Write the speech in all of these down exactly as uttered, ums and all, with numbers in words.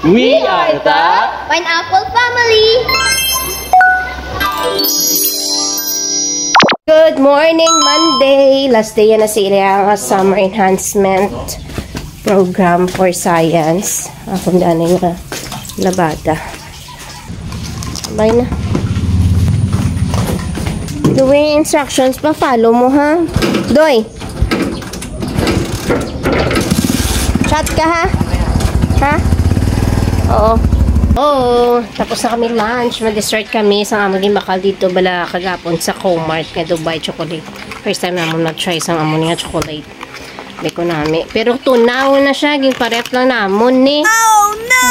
We are the Pineapple Family! Good morning, Monday! Last day yan na sa ila nga summer enhancement program for science. Akong danay nga labada. Sabay na. Doy, instructions pa, follow mo, ha? Doy! Chat ka, ha? Ha? Oo. Oo. Tapos na kami lunch. Mag-dessert kami sa among ginbakal dito bala kagapon sa Comart nga Dubai chocolate. First time namon mag-try sa amon nga chocolate. Di ko nami. Pero tunaw na siya. Ginparef lang namon ni. Oh, no!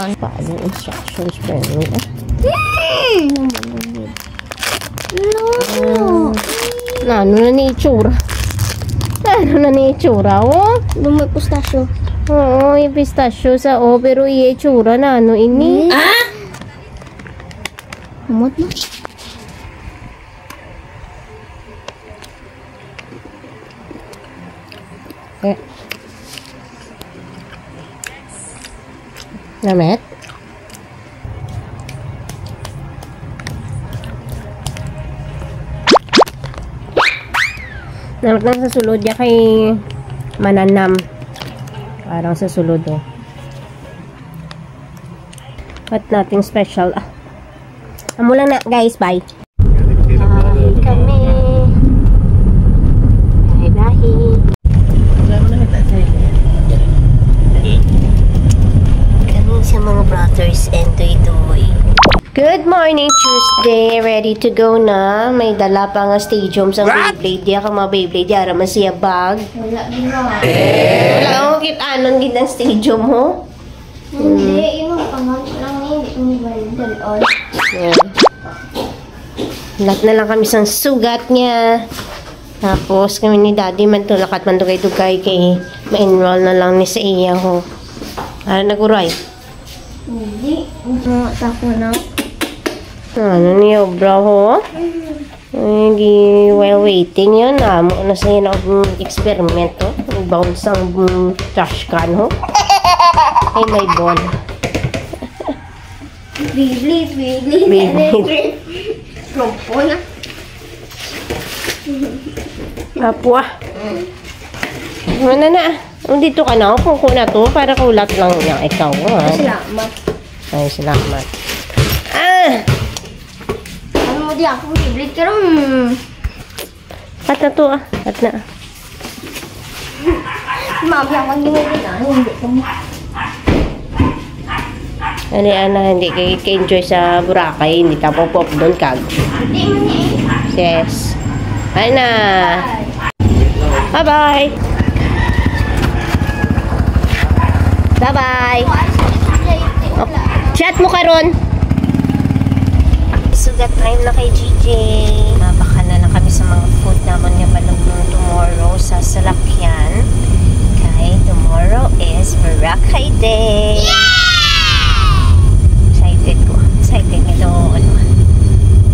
Ay. Paano instructions pa yun? No! Nano na ni itsura? Nano na ni itsura, oh? Lumay pistachio. Oo, yung pistachio sa, oh, pero iya itsura na, ano ini? Ah? Humot na. Eh. Namit? Namit lang sa sulod ya kay mananam. Parang sa sulod, oh. But nothing special. Ah. Amo lang na, guys. Bye. Bahay kami. Bahay, bahay. Kami sa mga brothers and Doy Doy. Good morning, Tuesday. Ready to go na. May dala pa nga stadium sa Beyblade. Diya ka mga Beyblade. Diya raman siya bag. Wala, di ba? Wala akong kit-anon gid ang stadium, ho? Hindi, yung mga pangalan lang eh, hindi ko nila dalon. Yeah. Lahat na lang kami sang sugat niya. Tapos kami ni Daddy man to, lakat man to kay Dugay kay ma-enroll na lang ni sa iya ho. Ano na, Guray? Hindi. Mga tako na. Ano niya, bro, ho? Ay, gi-, while waiting yun, amo na sa yun ang experiment, oh. Bounce ang, mm, trash can, ho. Ay, may ball. Bili, bili, Bili. Bili. Rompo na. Apo, ah. Ano na, ah? Dito ka na, oh. Kung kuna to, para kulat lang niya ikaw, ah. Salamat. Ay, salamat. Ah! Ano mo di ako, Beyblade ka ron. Cut na to, ah. Cut na. Mami, ako ang ginagawa na. Hindi ko mo. Ano yan na hindi kay, kay enjoy sa Boracay, hindi tapos pop doon kag. Hindi mo niya eh. Yes. Ay na. Bye-bye. Bye-bye. Oh, chat mo karon. Sugat time na kay G J. Mabaka na lang kami sa mga food namon nga balog mo tomorrow sa salakyan. Kay tomorrow is Boracay Day. Excited ko. Excited nga daw, ano,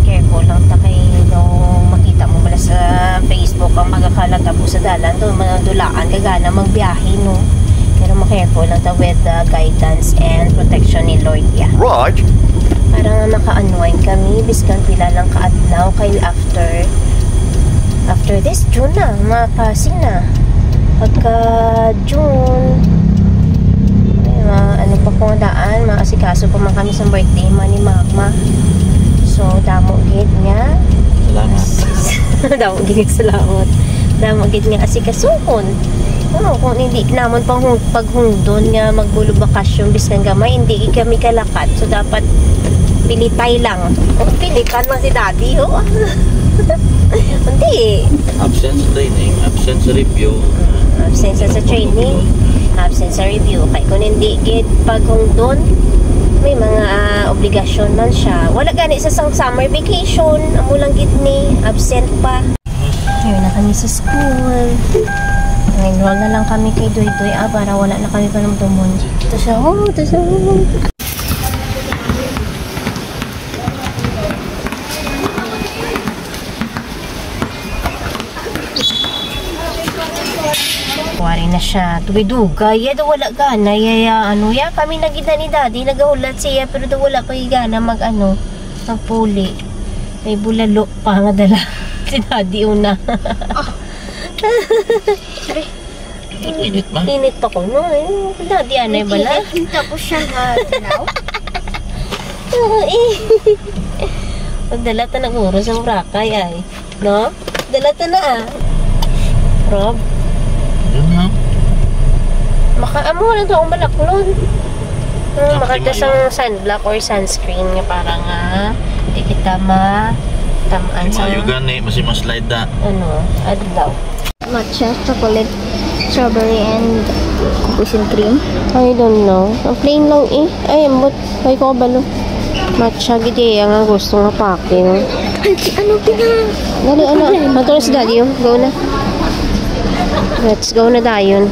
careful lang ta kay daw makita mo bala sa Facebook ang magakalat abo sa dalan, daw mga dulaan, kagana magbiyahe, no? Pero ma-careful lang ta with the guidance and protection ni Lord, yeah. Raj? Para nga maka-unwind kami, biskan pila lang ka adlaw, kay after, after this, June na, mapasing na. Pagka June, ay, ma-, ano pa ko daan, maasikaso pa man kami sa birthday man ni Mama. So, damo gid nga. Salamat. Damo gid nga salamat. Damo gid nga asikasuhon. Oo, kung hindi namon pang paghungdon nga magbulo bakasyon, biskan gamay, hindi kami kalakat. So, dapat pilitay lang. Oh, pilitan lang si Daddy, oh. Hindi. Absence training, absence review. Absence sa training, absence sa review. Kay kung hindi gid paghungdon, may mga, ah, obligasyon man siya. Wala gani sa sang summer vacation, amo lang gid ni absent pa. Here na kami sa school. Enroll na lang kami kay Doy Doy, ah, para wala na kami panumdumon. Ito siya, oh, ito siya, oh. Wari na siya. Siya, dugay-dugay. Ya, daw wala gana. Ya, ya, ano, ya, kami na gid na ni Daddy, nagahulat siya, pero daw wala pa gid gana mag, ano, magpuli. May bulalo pa nga dala. Si Daddy una. Init man. Init ako, no? Eh, Daddy, anay bala. Init, tapos siya nga, tinaw. Oo, eh. Magdala ta ng uro sa Boracay, ay. No? Dala ta na, ah. Rob? Yun na. Maka-, amo na to, ang balaklon. Hmm, Tapos maka-, di ta mayo. sang sunblock or sunscreen nga para nga di kita ma-, tamaan sa Mayo gani, masi maslide da. ano, adlaw. Matcha, chocolate, strawberry, and cookies and cream. I don't know. Ang plain lang eh. Ay, ambot. Ay, ko kabalo. Matcha, gid iya nga gusto nga packing. Ay, si ano, pina- Dali, ano? Mato na si Daddy, oh. Go na. Let's go na dayon.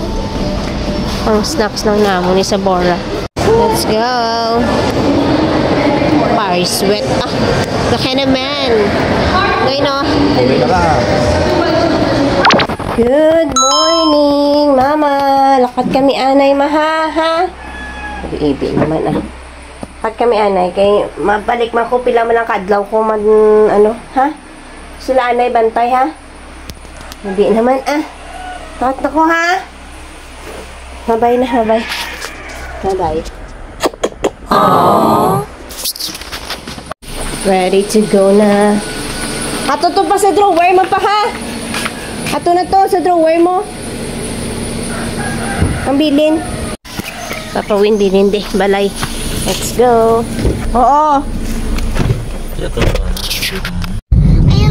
Ang snacks lang namon ni Sabora. Let's go. Paris sweat. Ah, laki naman. Ngayon, oh. Good morning, Mama. Lakat kami anay, maha, ha? Ibi-ibi naman, ah. Lakat kami anay. Kay mabalik man ko, pila man lang kadlaw ko man, ano, ha? Sila anay, bantay, ha? Hindi naman, ah. Lakat na ko, ha? Bye-bye na, bye-bye. Bye-bye. Ready to go na. Ato to pa sa drawer mo pa, ha? Ato na to sa drawer mo. Ang bilin. Papa Win, bilin di. Balay. Let's go. Oo. Ito.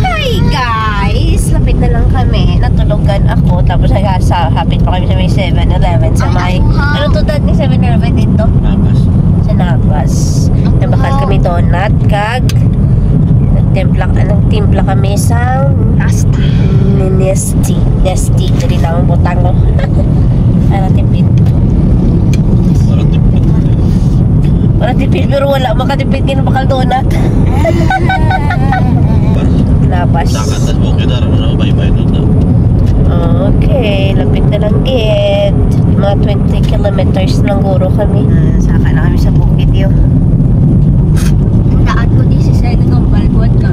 Hi, guys! Lapit na lang kami. Natulogan ako. Tapos nag-, sa, hapit pa kami sa may Seven Eleven sa Ay, may, ako, ha? Ano to, Dad, ni Seven Eleven dito? Nabas. Sa Nabas. Ako, Nabakal ha? kami donut, kag nagtimpla, nagtimpla kami sa Pasta. Nesty. Nesty. Dali lang ang butang ko. Para tipid. Para tipid. Para tipid, pero wala makatipid kay nabakal donut. Labas. Dagat tas bukid, araw na, bye-bye na daw. Okay, lapit na lang gid. Mga twenty kilometers lang guro kami. Ah, saka na kami sa bukid, yo. Ang daan ko di si Sena nga balbon ka.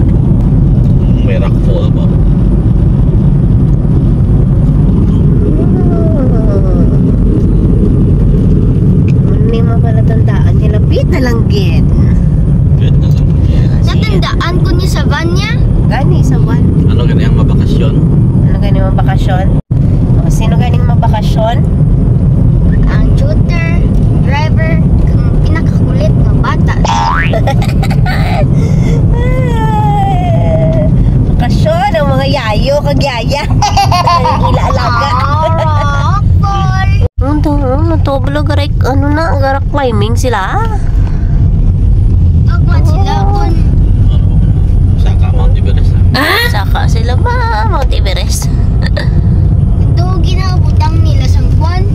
May rockfall ba? Hindi mo pala tandaan. Lapit na lang gid. Lapit na lang gid. Natandaan ko ni sa van niya. Gani, sa van. Ano gani ang mabakasyon? Ano gani ang bakasyon? O, sino ganing mabakasyon? Ang tutor, driver, ang pinakakulit nga bata. Bakasyon, ang mga yayo, kag yaya. Ang ila alaga. Ah, rockfall. Ano to? Ano to? Bala, garay, ano na, gara climbing sila. Tagman sila kun Saka Mount Everest na. Saka sila ma, Mount Everest. Ito, ginabutang nila sa kwan?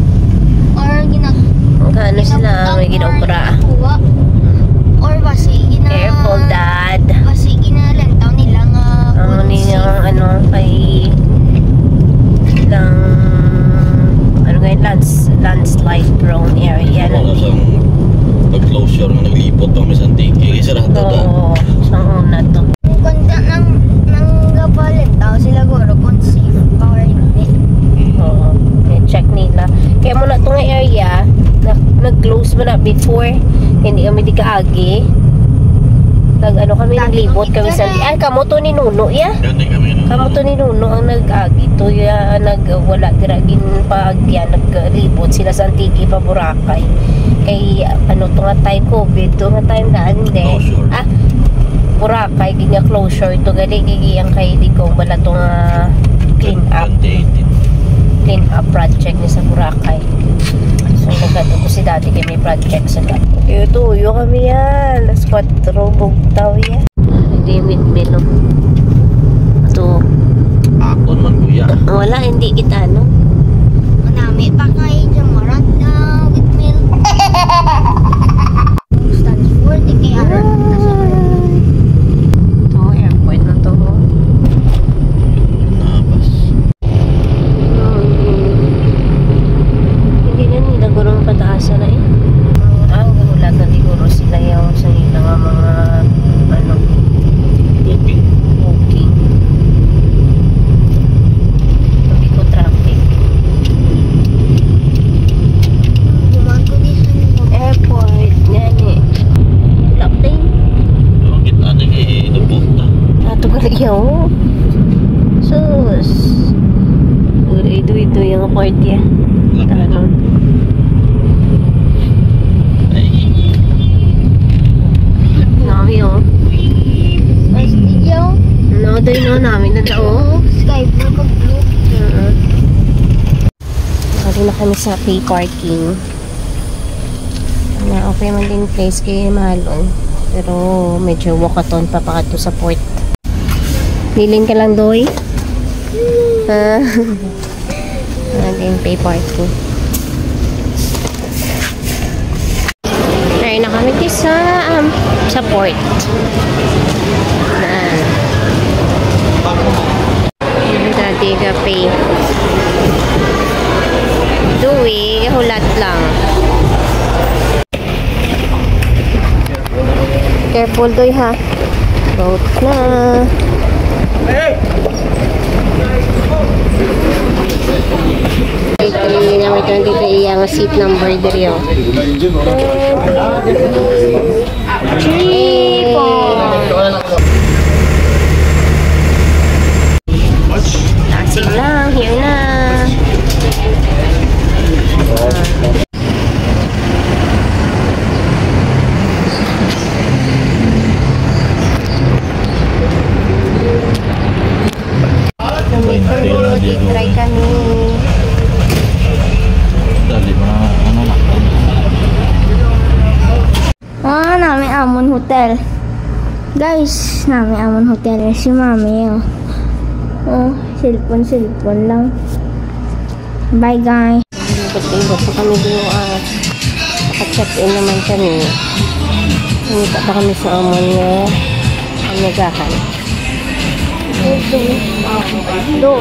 Or gina-, Ang ano sila, ginabutang may or ginobra. Ginakuha? Or basi gina-, Careful, Dad. Basi ginalantaw nila nga Ang kung ni-, si ang ano, kay lang, ano nga yun, lands-, landslide prone area na. Wala sang nag-closure nga naglibot kami sa Antique. Kay sarado ba? Oo, sang una to. Kung ta-, nang, nang gapalit daw sila guro kung safe pa or hindi. Oo, i-check nila. Kaya mo na itong area, na, nag-close mo na before. Hindi kami di kaagi. Nag, ano kami, Dati naglibot kami sa, kami. Ay, kamo to ni Nuno, ya? Gani kami, no? Kamo to ni Nuno ang nag-agi to, ya, nag, wala, dira, ginpaagyan, naglibot sila sa Antique pa Boracay. Kay, ano, to nga time, covid, to nga time daan, hindi. Closure. Ah, Boracay, gid nga closure to, gali, gigi ang kay di ko wala to nga clean up. Twenty eighteen. Clean up project ni sa Boracay. So, nagkadto ko si Daddy kay may project sa Daddy. Tuyo-tuyo kami yan. Alas kwatro, bugtaw yan. Hindi, midmilo. Ito. Akon man, kuya. Wala, hindi kita, no? Manami pa kay Jamarat na with milk. Stanford, di kay Aaron. Ito, airport na to, oh. Nabas. Tingnan namin na daw. Sky blue pag blue. Oo. Ari na kami sa pay parking. Na okay man din place kay Malong. Pero medyo walkathon pa pa kadto sa port. Bilin ka lang, Doy? Ha? Naging pay parking. Ay, na kami ti sa, um, sa port. Na. Dati ka pay. Dui, hulat lang. Careful, Doy, ha. Boat na. Ito yung number twenty-three, yung seat number diri, oh. Three, four. Taxi lang, here na. Kami po, try kami. Dali, mga ano na. Ah, nami amon hotel. Guys, nami amon hotel si Mami, oh. Oh, cellphone, cellphone lang. Bye, guys. Ikot-ikot pa kami dito, ah. Naka-check-in naman kami. Kumita pa kami sa amon nga amigahan. Do.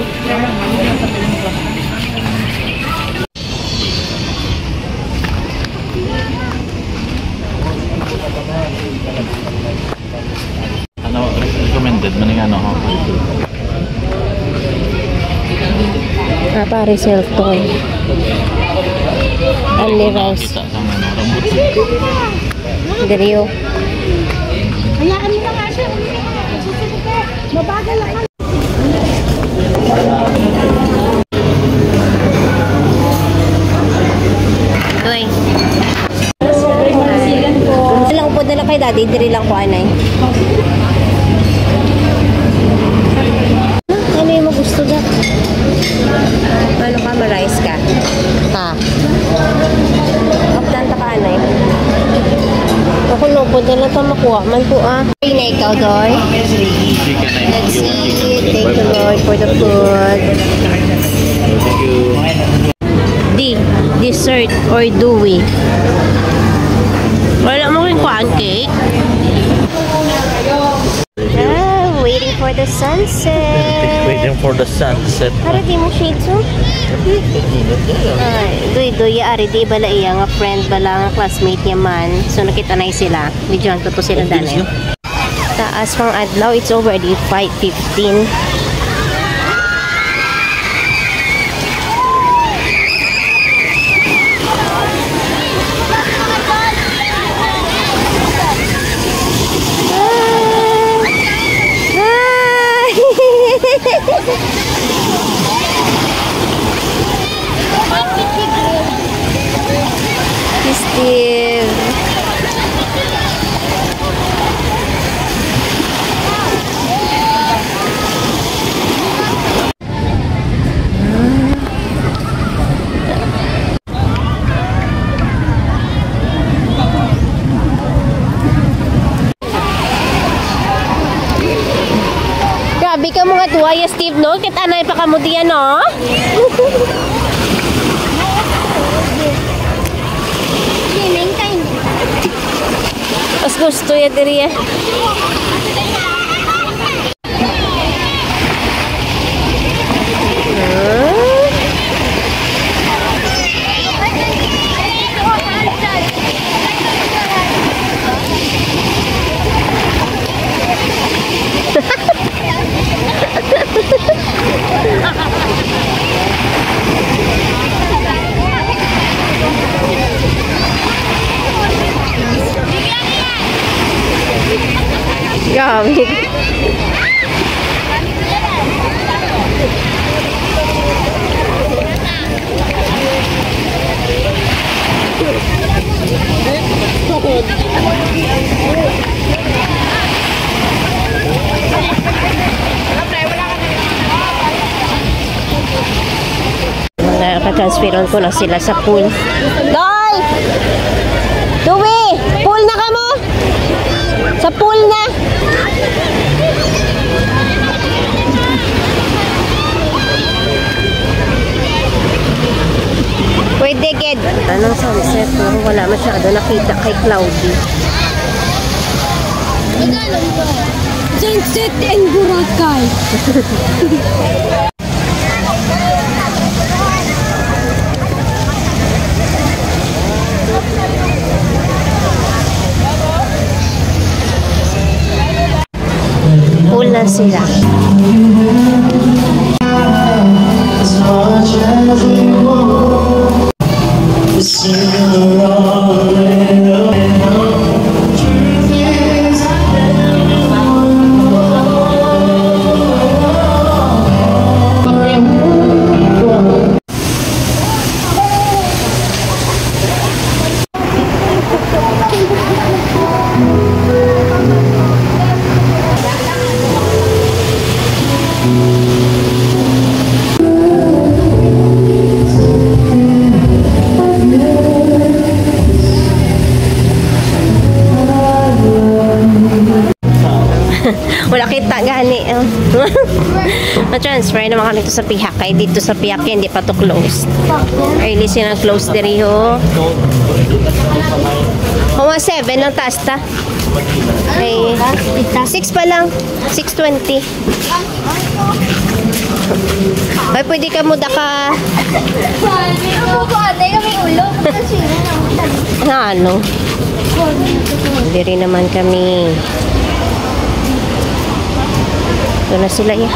Ano, recommended man yung ano, ho? Ah, pare, cellphone. Only rice. Kita sa mga rambutan. Diri, oh. Hayaan mo na nga siya. Susunod ka. Mabagal ako. Uy. Lang po na lang kay Daddy, diri lang po, anay. Ano yung mo gusto, Dad? Ano ka, ma-rice ka? Ha? Updan ta ka, anay. Ako, lupod na lang ta makuha man po, ah. Pina ikaw, Doy. Let's eat. Thank you, Lord, for the food. D, dessert or dui? Wala mo yung kuhaan, cake? Ah, waiting for the sunset. Waiting for the sunset. Para di mo shades, oh. Ay, Doy, Doy, ari, di bala iya nga friend, bala nga classmate niya man. So, nakita na sila. Videohan ko to sila, dali. Taas pang adlaw, it's already five fifteen. Hi! Hi! Steve. Grabe ka mga duwa, ya, Steve, no? Kit anay pa kamo diyan, no? Mas gusto ya diri, eh. Grabe. Transferon ko na sila sa pool. Doy! Tuwi! Pool na kamo! Sa pool na! Pwede, gid. Anong sunset, no? Wala masyado nakita kay cloudy. Sunset and Boracay. Full na sila. Wala kita gani, oh. Ma-transfer naman kami to sa pihak. Kay dito sa pihak, hindi pa to close. Early siya nag-close diri, ho. Mga seven lang taas ta. Ay, six pa lang. Six twenty. Ay, pwede ka mo daka. Ano po, ate? Kami ulo. Nga ano? Diri naman kami. Ito na sila, ya.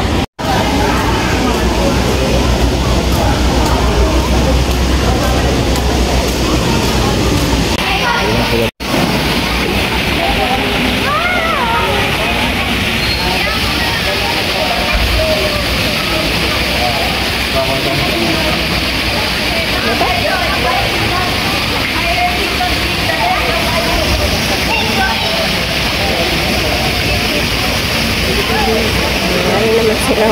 Ano naman sila?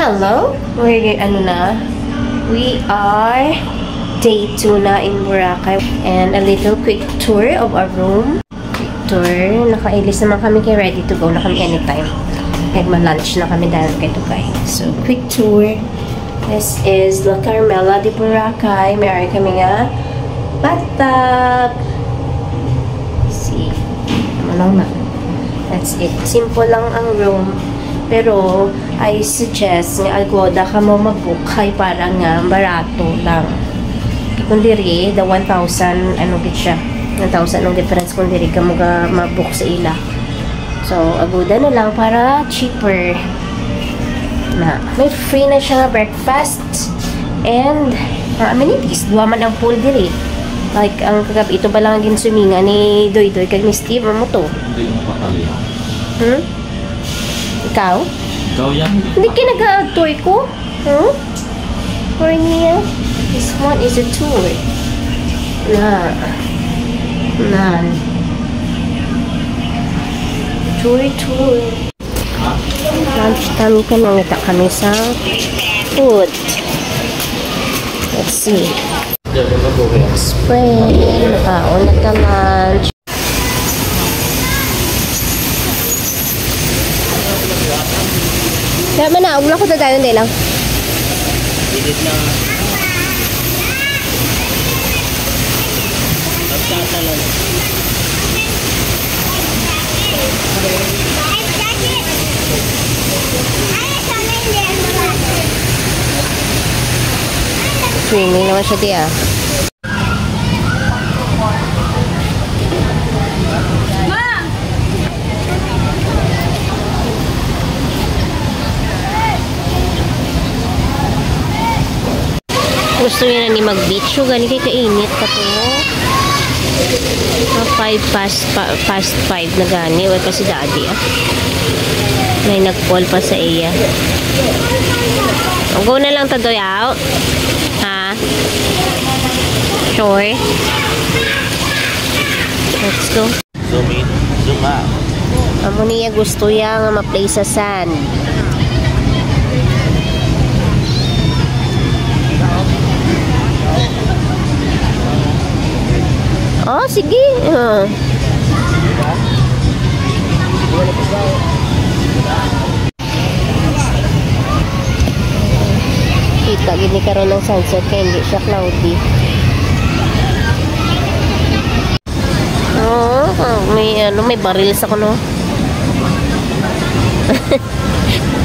Hello? We're, ano na? We are day two na in Boracay. And a little quick tour of our room. Quick tour. Nakailis naman kami kay ready to go na kami anytime. Kay ma-lunch na kami dahil kay Tugay. So, quick tour. This is La Carmela de Boracay. May ari kami nga bathtub. See. Ano lang na. That's it. Simple lang ang room. Pero, I suggest nga agoda kamo mag-book kay para nga barato lang. Kung diri, the one thousand, ano gid siya? One thousand ang difference kung diri kamo ga mag-book sa ila. So, agoda na lang para cheaper. Na, may free na siya nga breakfast and mga amenities. Duha man ang pool diri. Like, ang kagab-i, ito ba lang ang ginswimingan ni Doydoy kag ni Steve, amo to? Hindi mo pakalihan. Hmm? Ikaw? Ikaw yan. Hindi ka nag-tour ko? Hmm? Cornea, this one is a tour. Na. Nan. Tour, tour. Lunch time ka, mangita kami sa food. Let's see. Spring, nakaon na ka lunch. Kaya man na, ugla ko sa tayo, hindi lang. Gilid na. Pagtatalan. Swimming naman siya, di ah. Gusto niya na ni mag-beach. So, gani kay kainit pa to. Ah, five past, pa, past five na gani. Wala pa si daddy, ah. May nag-call pa sa iya. Go na lang ta, Doy, out. Ha? Sure? Let's go. Zoom in, zoom out. Amo niya gusto ya nga ma-play sa sand. Oh, sige. Ah. Kita gid ni karon ang sunset kay hindi siya cloudy. Oo, ah, may ano, may baril sa kuno.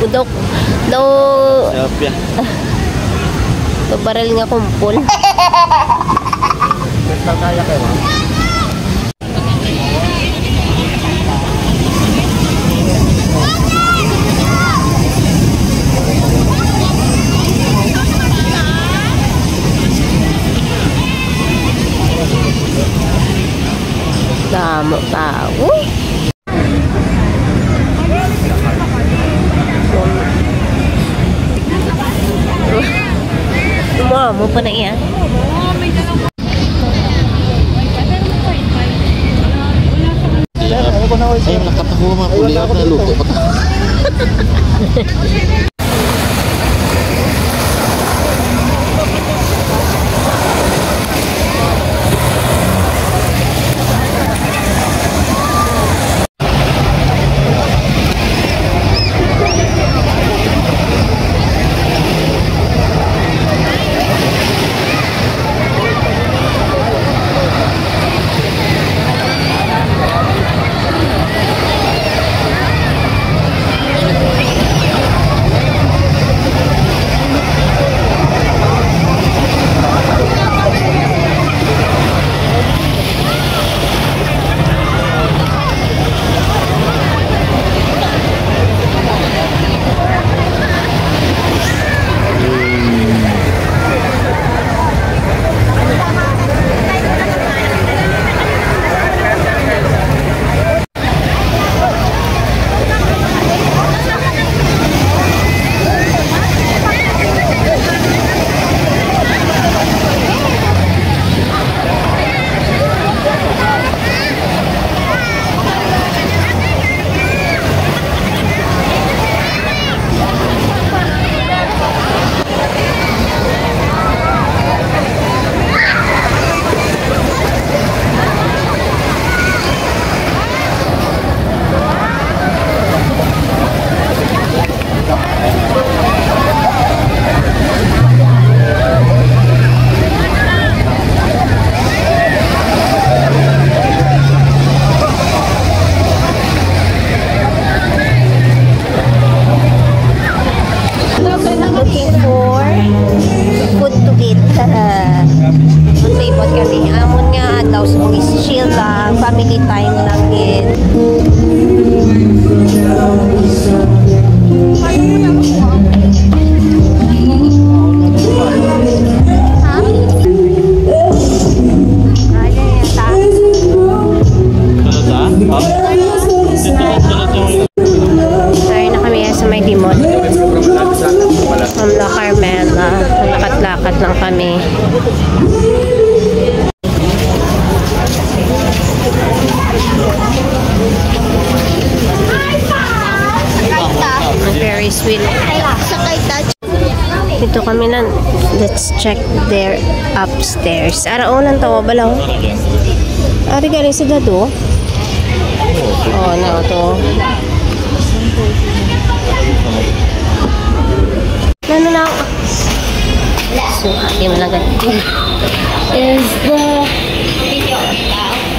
Budok. No. Tilapia. Baril nga kumpol. Crystal kaya kayo, ma'am? Damo tao. Mo, mo pa na iya. Ay, nakatawa, mga puli. Ay, wala ako na luto dito. Looking for food to eat. Magpaibot kami. Amon nga adlaw sa mga chill lang, family time lang din. Ha? Ay, ay, ay, ta-, Tayo na kami sa may Dimol. Ma'am La Carmela, lakat-lakat lang kami. So kami lang, let's check their upstairs. Ara, o, lang tawa bala, o. Ari galing si Dado. O, na, o, to. Ano na? So, happy mo lang, guys. Is the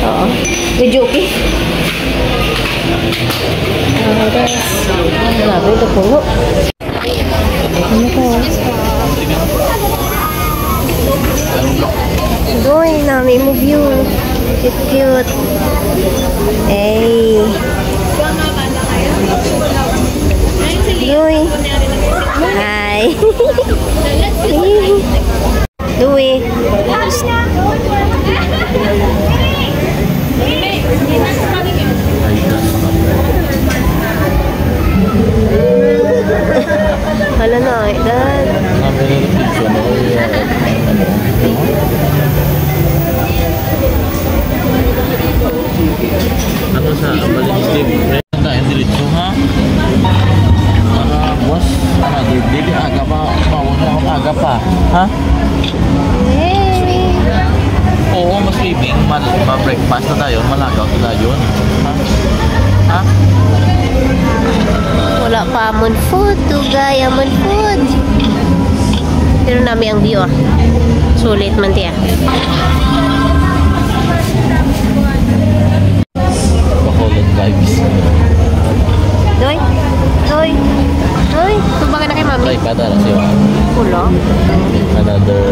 Oo. Video okay? Grabe, ito puno. Ano to? Doy, nami mo view. Cute, cute. Hey. Doy. Hi. Louie. Hala na, ay, dad. Ano sa, balik, Steve? Tayo diretso, ha? Para buwas, ano, di, di, di, aga pa, mawala akong aga pa. Ha? Hey! Oo, mas swimming, mal-, ma-breakfast na tayo, malagaw na tayo. Ha? Ha? Wala pa amon food, dugay amon food. Pero nami ang view, ah. Sulit man tiya. Bacolod vibes. Doy, Doy, Doy, tubagan na kay Mami. Ay, kada na siya. Kulo. Another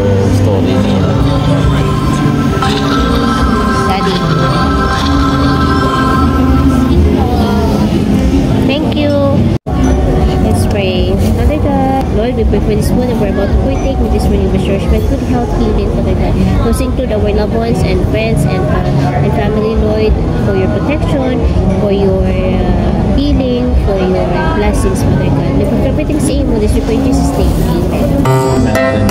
story niya. Daddy. Thank you. Let's pray. Father God, Lord, we pray for this food that we're about to partake. May this morning be nourishment, good health, healing, Father God. Those include our loved ones and friends and, uh, and family, Lord, for your protection, for your, uh, healing, for your blessings, Father God. We pray everything sa imo, this we pray in Jesus' name. Amen.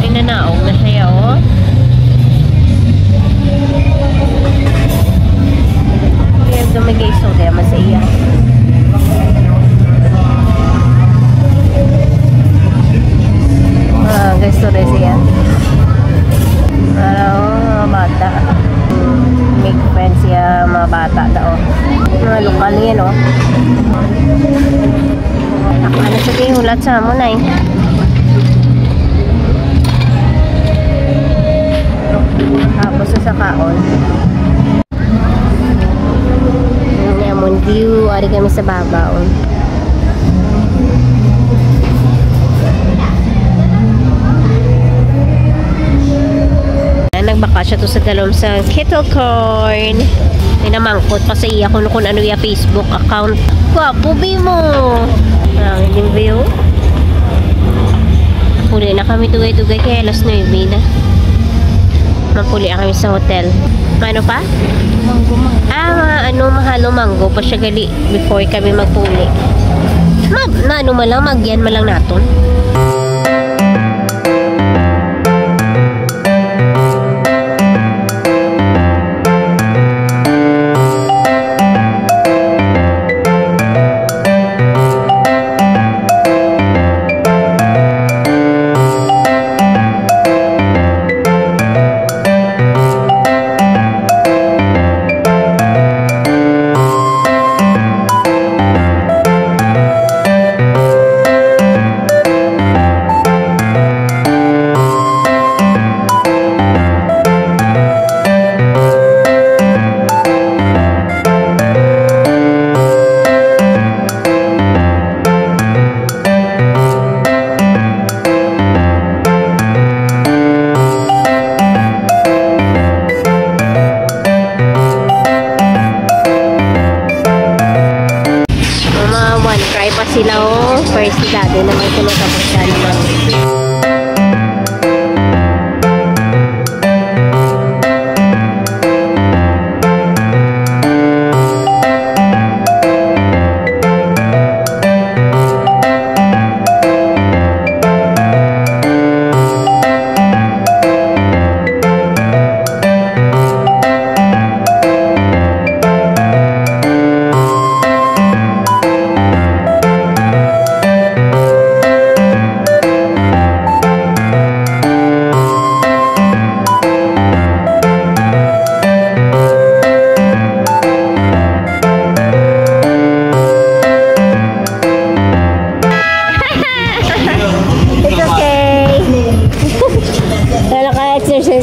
Ay, nanaog na siya, oh. Ayan, ito may guys, so, kaya masaya. Ah, guys, so, guys, yan. Ano, mga bata. Make friends siya, mga bata daw. Mga lokal yan, oh. Ako, ano sa tingin, hulat sa amo na eh. Tapos sa sakaon. Ang amon view, ari kami sa babaw. Ah, nagbakasyon to sa dalom sa Kettle Corn. May namangkot pa sa iya kung, kung ano iya Facebook account. Gwapo, bi mo. Ang inyong view. Uli na kami dugay-dugay kay alas nuebe na. Mapuli kami sa hotel. Mano pa? Mango, mango. Ah, ma-, ano, mahalo mango pa siya gali before kami magpuli. Mag, na ano man lang, magyan man lang naton.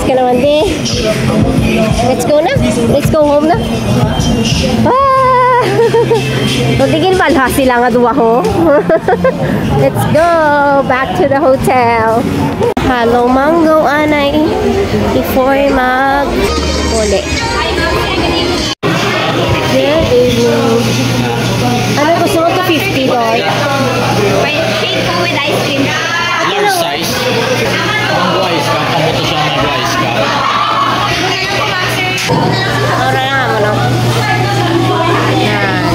Ka naman, di. Let's go na. Let's go home na. Ah! So, di gid balha sila nga duwa, ho. Let's go back to the hotel. Halo mango, anay. Before mag uli. There is no... Ano gusto mo? Two fifty, boy? Pink po with ice cream. Large size. Ang rice ka, kamuto siya ng rice ka. Ora na mo, no? Yan.